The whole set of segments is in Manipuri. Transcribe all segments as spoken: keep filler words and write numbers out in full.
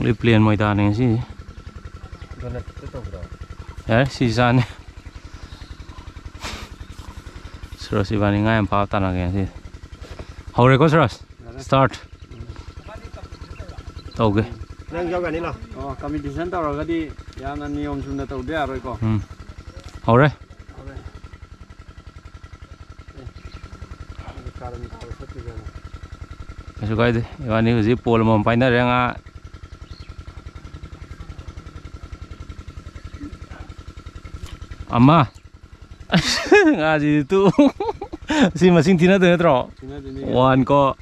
ꯁꯤ ꯄ꯭ꯂꯦꯟ ꯃꯣꯏꯗꯥꯅꯤ ꯉꯁꯤ꯫ ꯗꯣꯅꯠꯇ ꯇꯧꯕ꯭ꯔꯣ? ꯌꯥꯔꯦ, ꯁꯤ ꯆꯥꯅꯤ꯫ ꯁꯨꯔꯁ ꯏꯕꯥꯅꯤ ꯉꯥ ꯌꯥꯝ ꯐꯥꯕ ꯇꯥꯟꯅꯒꯦ ꯉꯁꯤ꯫ ꯍꯧꯔꯦꯀꯣ ꯁꯨꯔꯁ? ꯌꯥꯔꯦ꯫ ꯁ꯭ꯇꯥꯔꯠ꯫ ꯇꯧꯒꯦ꯫ ꯅꯪ ꯌꯥꯎꯒꯅꯤꯅꯣ? ꯑꯣ, ꯀꯝꯄꯤꯇꯤꯁꯟ ꯇꯧꯔꯒꯗꯤ ꯌꯥꯝꯅ ꯅꯤꯌꯣꯝ ꯆꯨꯝꯅ ꯇꯧꯗ ꯌꯥꯔꯣꯏꯀꯣ꯫ ꯎꯝ꯫ ꯍꯧꯔꯦ꯫ ꯍꯧꯔꯦ꯫ ꯑꯦ, ꯑꯗꯨ ꯀꯥꯔꯟ ꯇꯥꯕ ꯆꯠꯇꯣꯏꯖꯥꯠꯂꯣ? ꯀꯩꯁꯨ ꯀꯥꯏꯗꯦ꯫ ꯏꯕꯥꯅꯤ ꯍꯧꯖꯤꯛ ꯄꯣꯜ ꯑꯃꯃꯝ ꯄꯥꯏꯅꯔꯦ, ꯉꯥ꯫ ꯑꯃ꯫ ꯉꯥꯁꯤꯗꯤ ꯇꯨ꯫ ꯁꯤ ꯃꯁꯤꯡ ꯊꯤꯅꯗꯣꯏ ꯅꯠꯇ꯭ꯔꯣ? ꯊꯤꯅꯗꯣꯏꯅꯤ꯫ ꯋꯥꯟ ꯀꯣ꯫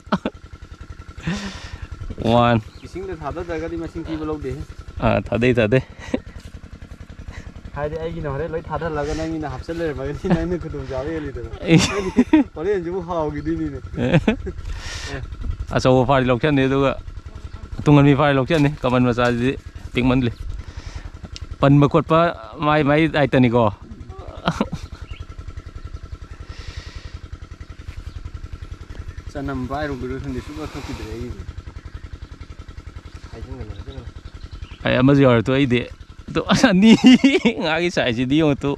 ꯋꯥꯟ꯫ ꯏꯁꯤꯡꯗ ꯊꯥꯗꯗ꯭ꯔꯒꯗꯤ ꯃꯁꯤꯡ ꯊꯤꯕ ꯂꯧꯗꯦ꯫ ꯑꯥ, ꯊꯥꯗꯩ, ꯊꯥꯗꯩ꯫ ꯍꯥꯏꯗꯤ ꯑꯩꯒꯤꯅ ꯍꯣꯔꯦꯟ ꯂꯣꯏ ꯊꯥꯗꯍꯜꯂꯒ ꯅꯪꯒꯤꯅ ꯍꯥꯞꯆꯜ ꯂꯩꯔꯝꯃꯒꯗꯤ ꯅꯪꯅ ꯈꯨꯗꯣꯡꯆꯥꯕ ꯍꯦꯜꯂꯤꯗꯅ꯫ ꯑꯩ ꯍꯣꯔꯦꯟꯁꯨ ꯑꯃꯨꯛ ꯍꯥꯎꯈꯤꯗꯣꯏꯅꯤꯅꯦ꯫ ꯑꯆꯧꯕ ꯐꯥꯔꯗꯤ ꯂꯧꯁꯟꯅꯤ, ꯑꯗꯨꯒ ꯇꯨꯡꯍꯟꯕꯤ ꯐꯥꯔꯗꯤ ꯂꯧꯁꯟꯅꯤ꯫ ꯀꯃꯟ ꯃꯆꯥꯁꯤꯗꯤ ꯄꯤꯛꯃꯟꯂꯤ꯫ ꯄꯟꯕ ꯈꯣꯠꯄ ꯃꯥꯏ ꯃꯥꯏ ꯗꯥꯏꯇꯅꯤꯀꯣ꯫ ꯆꯅꯝ ꯄꯥꯏꯔꯨꯕꯩꯔ ꯈꯪꯗꯦ, ꯁꯨꯡꯀꯛ ꯀꯛꯈꯤꯗ꯭ꯔꯦ ꯑꯩꯒꯤꯗꯤ꯫ ꯍꯥꯏꯖꯤꯟꯒꯅꯨ, ꯍꯥꯏꯖꯤꯟꯒꯅꯨ꯫ ꯑꯩ ꯑꯃꯁꯨ ꯌꯥꯎꯔꯦ ꯇꯨ, ꯑꯩꯗꯤ꯫ ꯇꯨ, ꯑꯁ, ꯑꯅꯤ꯫ ꯉꯥꯒꯤ ꯁꯥꯏꯖꯁꯤꯗꯤ ꯌꯦꯡꯉꯨ ꯇꯨ꯫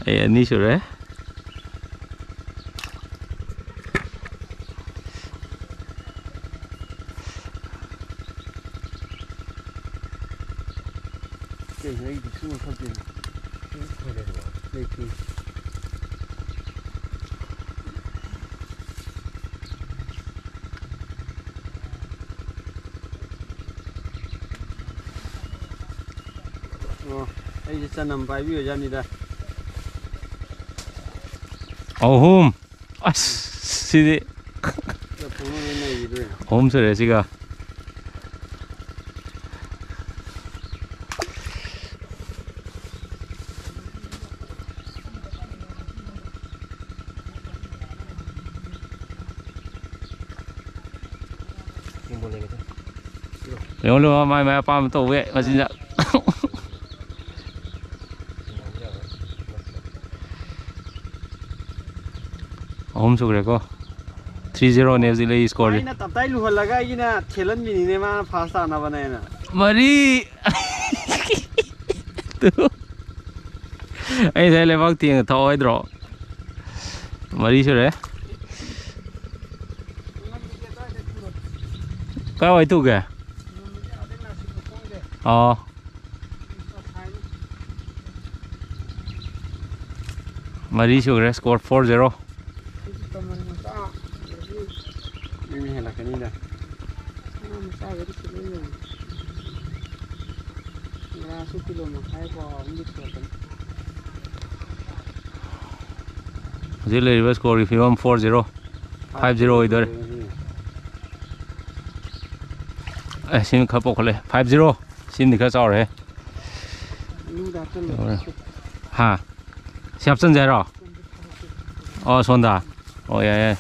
ꯑꯩ ꯑꯅꯤ ꯁꯨꯔꯦ꯫ ꯀꯩꯅꯣ ꯑꯩꯒꯤꯗꯤ ꯁꯨꯡꯀꯛ ꯀꯛꯇꯦꯅꯦ꯫ ꯂꯩꯇꯦ꯫ ꯑꯣ, ꯑꯩꯁꯦ ꯆꯅꯝ ꯄꯥꯏꯕꯤ ꯑꯣꯏꯖꯥꯠꯅꯤꯗ꯫ ꯑꯍꯨꯝ꯫ ꯑꯁ, ꯁꯤꯗꯤ꯫ ꯆꯞ ꯐꯖꯅ ꯅꯩꯈꯤꯗꯣꯏꯅꯦ꯫ ꯑꯍꯨꯝ ꯁꯨꯔꯦ ꯁꯤꯒ꯫ ꯌꯦꯡꯉꯣ, ꯃꯥꯏ ꯃꯥꯏ ꯑꯄꯥꯝꯕ ꯇꯧꯕ ꯌꯥꯏ ꯃꯆꯤꯟꯖꯥꯛ꯫ ꯑꯍꯨꯝ ꯁꯨꯈ꯭ꯔꯦꯀꯣ꯫ ꯊ꯭ꯔꯤ ꯖꯦꯔꯣꯅꯦ ꯍꯧꯖꯤꯛ ꯂꯩ ꯁ꯭ꯀꯣꯔꯁꯦ꯫ ꯑꯩꯅ ꯇꯞꯇꯥꯏ ꯂꯨꯍꯜꯂꯒ ꯑꯩꯒꯤꯅ ꯊꯦꯜꯍꯟꯕꯤꯅꯤꯅꯦ ꯃꯥꯅ ꯐꯥꯔꯁ ꯇꯥꯅꯕꯅꯦꯅ꯫ ꯃꯔꯤ꯫ ꯑꯩ ꯉꯁꯥꯏ ꯂꯩꯕꯥꯛ ꯊꯦꯡꯅ ꯊꯛꯑꯣ ꯍꯥꯏꯗ꯭ꯔꯣ? ꯃꯔꯤ ꯁꯨꯔꯦ꯫ ꯀꯥꯏꯋꯥꯏ ꯇꯨꯒꯦ? ꯑꯣ꯫ ꯃꯔꯤ ꯁꯨꯈ꯭ꯔꯦ, ꯁ꯭ꯀꯣꯔ ꯐꯣꯔ ꯖꯦꯔꯣ꯫ ꯅꯪꯅ ꯍꯦꯜꯂꯛꯀꯅꯤꯗ꯫ ꯉꯥ ꯃꯆꯥꯒꯗꯤ ꯀꯤꯂꯣ ꯌꯧꯅꯤ꯫ ꯉꯥꯁꯨ ꯀꯤꯂꯣ ꯃꯈꯥꯏ ꯄꯋꯥ ꯑꯍꯨꯝꯗꯤ ꯁꯨꯔꯛꯀꯅꯤ꯫ ꯍꯧꯖꯤꯛ ꯂꯩꯔꯤꯕ ꯁ꯭ꯀꯣꯔꯒꯤ ꯐꯤꯕꯝ ꯐꯣꯔ ꯖꯦꯔꯣ, ꯐꯥꯏꯚ ꯖꯦꯔꯣ ꯑꯣꯏꯗꯣꯔꯦ꯫ ꯑꯦ, ꯁꯤꯅ ꯈꯔ ꯄꯣꯛꯈꯠꯂꯦ, ꯐꯥꯏꯚ ꯖꯦꯔꯣ꯫ ꯁꯤꯃꯗꯤ ꯈꯔ ꯆꯥꯎꯔꯦ꯫ ꯃꯅꯨꯡꯗ ꯍꯥꯞꯆꯜꯂꯣ꯫ ꯍꯥ? ꯁꯤ ꯍꯥꯞꯆꯟꯁꯦ ꯍꯥꯏꯔꯣ? ꯑꯣ, ꯁꯣꯝꯗ꯫ ꯑꯣ, ꯌꯥꯏ, ꯌꯥꯏ꯫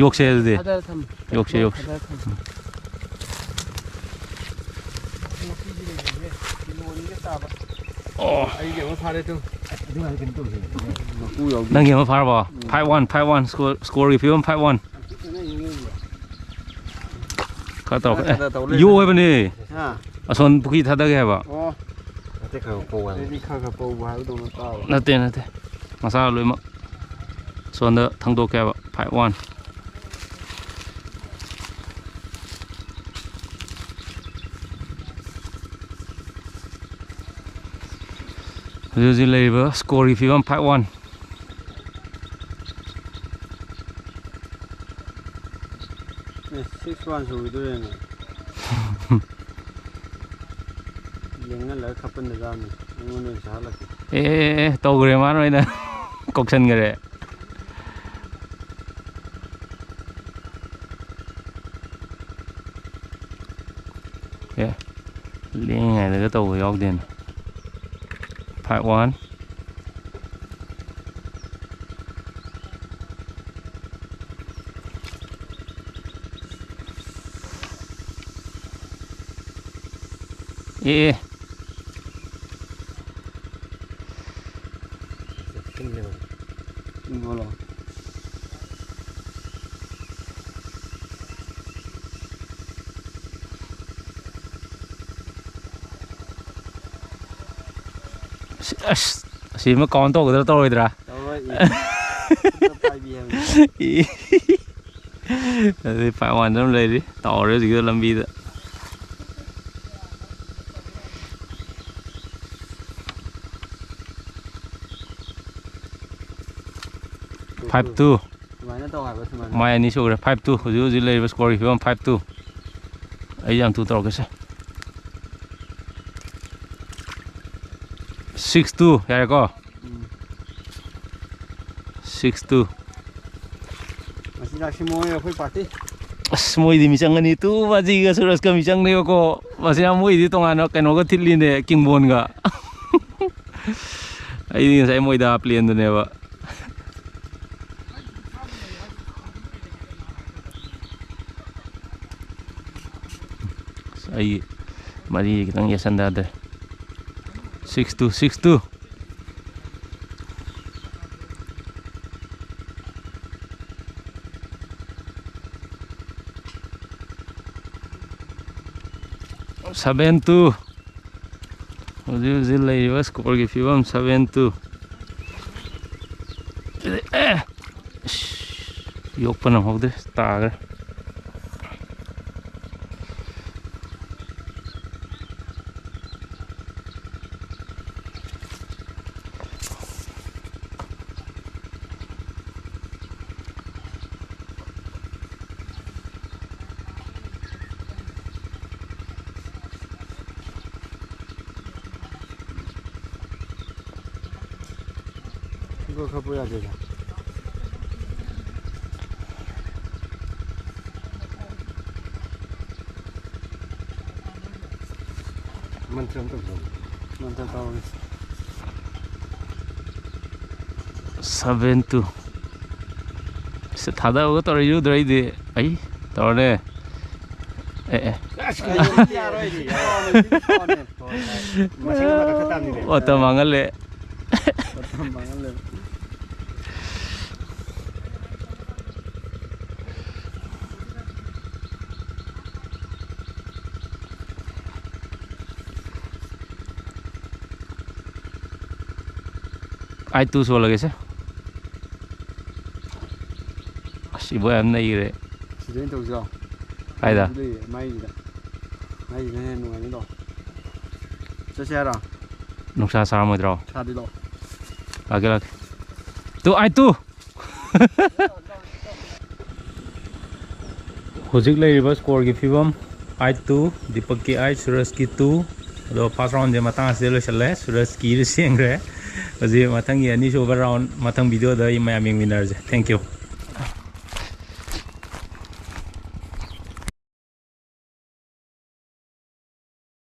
ꯌꯣꯛꯁꯦ ꯑꯗꯨꯗꯤ꯫ ꯊꯥꯗꯔ ꯊꯝꯃꯨ꯫ ꯌꯣꯛꯁꯦ, ꯌꯣꯛꯁꯦ꯫ ꯊꯥꯗꯔ ꯊꯝꯃꯨ꯫ ꯃꯄꯤꯁꯤ ꯂꯩꯔꯤꯅꯦ꯫ ꯀꯤꯂꯣ ꯑꯅꯤꯒ ꯇꯥꯕ꯫ ꯑꯣ꯫ ꯑꯩꯒꯤ ꯑꯃ ꯐꯥꯔꯦ ꯇꯨ꯫ ꯃꯀꯨ ꯌꯥꯎꯗꯦ꯫ ꯅꯪꯒꯤ ꯑꯃ ꯐꯥꯔꯕꯣ? Um. Five one, five one, score, ꯁ꯭ꯀꯣꯔꯒꯤ ꯐꯤꯕꯝ ꯐꯥꯏꯚ ꯋꯥꯟ꯫ ꯌꯥꯝ ꯊꯤ ꯈꯦꯠꯅꯩꯌꯦ ꯅꯣꯏꯒꯤ꯫ ꯈꯔ ꯇꯧꯔꯛꯀꯦ꯫ ꯈꯔ ꯈꯔ ꯇꯧ ꯑꯦ, ꯂꯩ꯫ ꯌꯣ ꯍꯥꯏꯕꯅꯦ꯫ ꯍꯥ꯫ ꯑꯁꯣꯟ ꯄꯨꯈ꯭ꯔꯤ ꯊꯥꯗꯒꯦ ꯍꯥꯏꯕ꯫ ꯑꯣ꯫ ꯅꯠꯇꯦ, ꯈꯔ ꯈꯔ ꯄꯧ ꯍꯥꯏꯕ꯫ ꯑꯩꯗꯤ ꯈꯔ ꯈꯔ ꯄꯧꯕ ꯍꯥꯏꯕꯗꯧꯅ ꯇꯥꯕ꯫ ꯅꯠꯇꯦ, ꯅꯠꯇꯦ꯫ ꯃꯁꯥ ꯂꯣꯏꯅꯃꯛ꯫ ꯑꯁꯣꯟꯗ ꯊꯪꯗꯣꯛꯀꯦ ꯍꯥꯏꯕ꯫ Five one. ꯍꯧꯖꯤꯛ ꯍꯧꯖꯤꯛ ꯂꯩꯔꯤꯕ ꯁ꯭ꯀꯣꯔꯒꯤ ꯐꯤꯕꯝ ꯐꯥꯏꯚ ꯋꯥꯟ꯫ ꯑꯦ, ꯁꯤꯛꯁ ꯋꯥꯟ ꯁꯨꯈꯤꯗꯣꯔꯦꯅꯦ꯫ ꯂꯦꯡꯍꯜꯂꯒ ꯈꯞꯄꯟꯗꯖꯥꯠꯅꯤ꯫ ꯑꯩꯉꯣꯟꯗ ꯑꯣꯏꯅ ꯆꯥꯍꯜꯂꯛꯀꯦ꯫ ꯑꯦ, ꯑꯦ, ꯑꯦ, ꯇꯧꯈ꯭ꯔꯦ, ꯃꯥꯅ ꯑꯣꯏꯅ ꯀꯧꯁꯟꯈ꯭ꯔꯦ꯫ ꯑꯦ, ꯂꯦꯡꯉꯤꯉꯩꯗꯒ ꯇꯧꯕ ꯌꯥꯎꯗꯦꯅꯦ꯫ Five one. ꯑꯦ, ꯑꯦ꯫ ꯏꯪꯕ꯭ꯔꯣ? ꯑꯁ, ꯑꯁꯤ ꯑꯃ ꯀꯥꯎꯟ ꯇꯧꯒꯗ꯭ꯔꯥ ꯇꯧꯔꯣꯏꯗ꯭ꯔꯥ? ꯇꯧꯔꯣꯏ, ꯏ꯫ ꯈꯨꯠꯇ ꯄꯥꯏꯕꯤ ꯍꯥꯏꯕꯅꯤ꯫ ꯏ꯫ ꯑꯗꯨꯗꯤ ꯐꯥꯏꯚ ꯋꯥꯟꯗ ꯑꯗꯨꯝ ꯂꯩꯔꯤ, ꯇꯥꯎꯔꯦ ꯍꯧꯖꯤꯛꯀꯤꯗꯣ ꯂꯝꯕꯤꯗ꯫ Five two. ꯁꯨꯃꯥꯏꯅ ꯇꯧ ꯍꯥꯏꯕ, ꯁꯨꯃꯥꯏꯅ꯫ ꯃꯥꯏ ꯑꯅꯤ ꯁꯨꯈ꯭ꯔꯦ, ꯐꯥꯏꯚ ꯇꯨ꯫ ꯍꯧꯖꯤꯛ ꯍꯧꯖꯤꯛ ꯂꯩꯔꯤꯕ ꯁ꯭ꯀꯣꯔꯒꯤ ꯐꯤꯕꯝ ꯐꯥꯏꯚ ꯇꯨ꯫ ꯑꯩ ꯌꯥꯝ ꯊꯨ ꯇꯧꯔꯛꯀꯦꯁꯦ꯫ ꯁꯤꯛꯁ ꯇꯨ ꯌꯥꯔꯦꯀꯣ? ꯎꯝ꯫ Six two. ꯃꯆꯤꯟꯖꯥꯛꯁꯤ ꯃꯣꯏ ꯑꯩꯈꯣꯏ ꯄꯥꯔꯇꯤ꯫ ꯑꯁ, ꯃꯣꯏꯗꯤ ꯃꯤꯆꯪ ꯑꯅꯤ, ꯇꯨ ꯕꯥꯖꯤꯒ ꯁꯨꯔꯖꯀ ꯃꯤꯆꯪꯅꯦꯕꯀꯣ꯫ ꯃꯁꯤ ꯃꯣꯏꯗꯤ ꯇꯣꯉꯥꯟꯅ ꯀꯩꯅꯣꯒ ꯊꯤꯠꯂꯤꯅꯦ, ꯀꯤꯡꯕꯣꯟꯒ꯫ ꯑꯩꯗꯤ ꯉꯁꯥꯏ ꯃꯣꯏꯗ ꯄ꯭ꯂꯦꯟꯗꯨꯅꯦꯕ꯫ ꯑꯁ, ꯑꯩ ꯃꯔꯤ ꯈꯤꯇꯪ ꯌꯦꯠꯁꯟꯗ ꯌꯥꯗ꯭ꯔꯦ꯫ Six two, six two. Seven two. ꯍꯧꯖꯤꯛ ꯍꯧꯖꯤꯛ ꯂꯩꯔꯤꯕ ꯁ꯭ꯀꯣꯔꯒꯤ ꯐꯤꯕꯝ ꯁꯚꯦꯟ ꯇꯨ꯫ ꯑꯦ! ꯌꯣꯛꯄ ꯅꯪꯍꯧꯗ꯭ꯔꯦ, ꯇꯥꯈ꯭ꯔꯦ꯫ ꯁꯤꯕ ꯈꯛꯄ ꯌꯥꯗꯦꯗ꯫ ꯃꯟꯇ꯭ꯔ ꯑꯝꯇ ꯇꯧ꯫ ꯃꯟꯇ꯭ꯔ ꯇꯧꯔꯤ꯫ Seven two. ꯑꯁ, ꯊꯥꯗꯕꯒ ꯇꯧꯔ ꯏꯔꯨꯗ꯭ꯔꯣ ꯑꯩꯗꯤ? ꯑꯩ ꯇꯧꯔꯅꯦ꯫ ꯑꯦ, ꯑꯦ꯫ ꯑꯁ, ꯀꯩꯅꯣ, ꯌꯥꯔꯣꯏꯗꯤ, ꯌꯥꯔꯣꯏꯗꯤ, ꯌꯥꯔꯣꯏꯗꯤ꯫ ꯃꯁꯤꯡ ꯑꯃ ꯀꯛꯊꯠ ꯇꯥꯕꯅꯤꯅꯦ꯫ ꯃꯇꯝ ꯃꯥꯡꯍꯜꯂꯦ꯫ ꯃꯇꯝ ꯃꯥꯡꯍꯜꯂꯦ꯫ ꯑꯥꯏ ꯇꯨ ꯁꯣꯜꯂꯒꯦꯁꯦ꯫ ꯑꯁ, ꯏꯕꯣ ꯌꯥꯝ ꯅꯩꯈ꯭ꯔꯦ꯫ ꯁꯤꯗ ꯑꯣꯏꯅ ꯇꯧꯁꯤꯔꯣ? ꯀꯥꯏꯗ? ꯁꯤꯗ ꯂꯩꯌꯦ, ꯃꯥꯏꯁꯤꯗ꯫ ꯃꯥꯏꯁꯤꯅ ꯍꯦꯟꯅ ꯅꯨꯡꯉꯥꯏꯅꯤꯗꯣ꯫ ꯆꯠꯁꯦ ꯍꯥꯏꯔꯣ? ꯅꯨꯡꯁꯥ ꯁꯥꯔꯝꯃꯣꯏꯗ꯭ꯔꯣ? ꯁꯥꯗꯤ ꯂꯥꯛꯑꯣ꯫ ꯂꯥꯛꯀꯦ, ꯂꯥꯛꯀꯦ꯫ ꯇꯨ, ꯑꯥꯏ ꯇꯨ꯫ ꯍꯧꯖꯤꯛ ꯂꯩꯔꯤꯕ ꯁ꯭ꯀꯣꯔꯒꯤ ꯐꯤꯕꯝ, ꯑꯥꯏ ꯇꯨ, ꯗꯤꯄꯛꯀꯤ ꯑꯥꯏ, ꯁꯨꯔꯖꯀꯤ ꯇꯨ꯫ ꯑꯗꯣ ꯐꯥꯔꯁ ꯔꯥꯎꯟꯁꯦ ꯃꯇꯥꯡ ꯑꯁꯤꯗ ꯂꯣꯏꯁꯤꯜꯂꯦ꯫ ꯁꯨꯔꯖꯀꯤꯗ ꯁꯦꯡꯈ꯭ꯔꯦ꯫ ꯍꯧꯖꯤꯛ ꯃꯊꯪꯒꯤ ꯑꯅꯤꯁꯨꯕ ꯔꯥꯎꯟ ꯃꯊꯪ ꯚꯤꯗꯤꯑꯣꯗ ꯑꯩ ꯃꯌꯥꯝ ꯌꯦꯡꯃꯤꯟꯅꯔꯁꯦ꯫ Thank you꯫